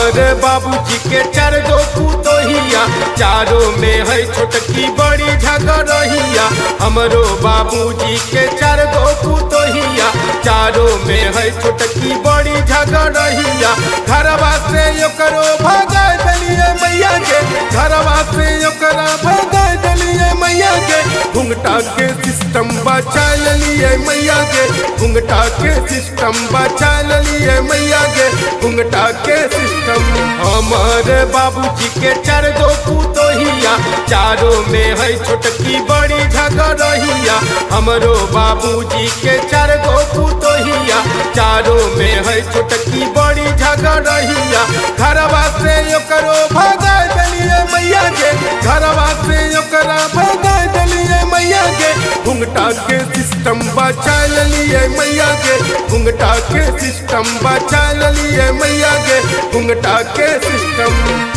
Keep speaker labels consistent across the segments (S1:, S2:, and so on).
S1: हमर बाबूजी के चार गो पुतोहिया, चारों में है छोटकी बड़ी झगड़हिया। हमरो बाबूजी के चार गो पुतोहिया, चारों में है छोटकी बड़ी झगड़हिया। घरवा से ओकरो भगा देलिए मैया के, घरवा से ओकरा भगा देलिए मैया के। घुंघटा के सिस्टम बचा लेलिए मैया के, घुंघटा के सिस्टम बचा लेलिए मैया के, घुंघटा के सिस्टम। हमर बाबूजी के चार गो पुतोहिया, चारों में है छोटकी बड़ी झगड़हिया। हमरो बाबूजी के चार गो पुतोहिया, चारों में है छोटकी बड़ी झगड़हिया। घरवा से ओकरो भगा देलिए मैया के, घरवा से ओकरा भगा देलिए मैया के। घुंघटा के सिस्टम बचा लेलिए मैया के, घुंघटा के सिस्टम बचा लेलिए मैया के, घुंघटा के सिस्टम।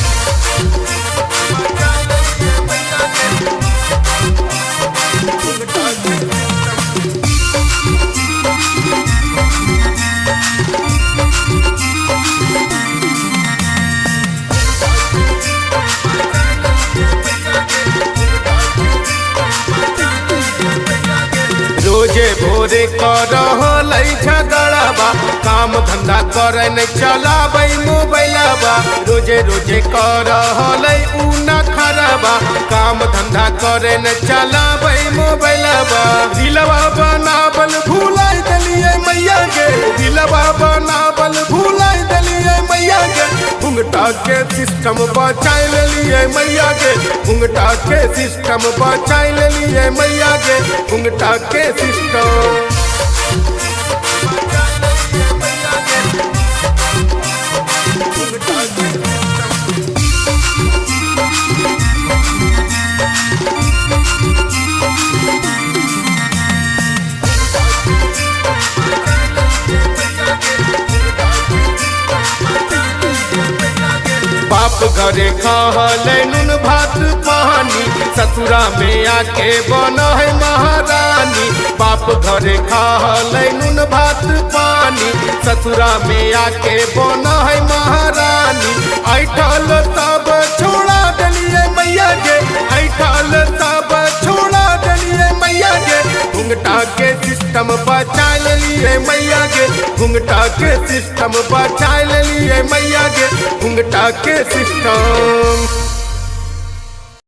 S1: रोजे भोरे कर झगड़ाबा, काम धंधा करे नहीं चलाबै मोबाइलबा। रोजे रोजे कर उ न खराबा, काम धंधा करे नहीं चलाबै मोबाइलबा। दिलवा बनावल भुलाई देलिए मैया के, दिलवा बनावल भुलाई देलिए मैया के। घुंघटा के सिस्टम बचा लेलिए मैया के, घुंघटा के सिस्टम बचा लेलिए मैया के, घुंघटा के सिस्टम। बाप घरे कहले नून भात पानी, ससुरा में आके बन है महारानी। बाप घरे कहले नून भात पानी, ससुरा में आके बन है महारानी। ऐठल तब छोड़ा देलिए मैया के, ऐठल तब छोड़ा देलिए मैया के। घुंघटा के सिस्टम बचा लेलिए मैया के, घुंघटा के सिस्टम बचा लेलिए मैया के, घुंघटा के सिस्टम।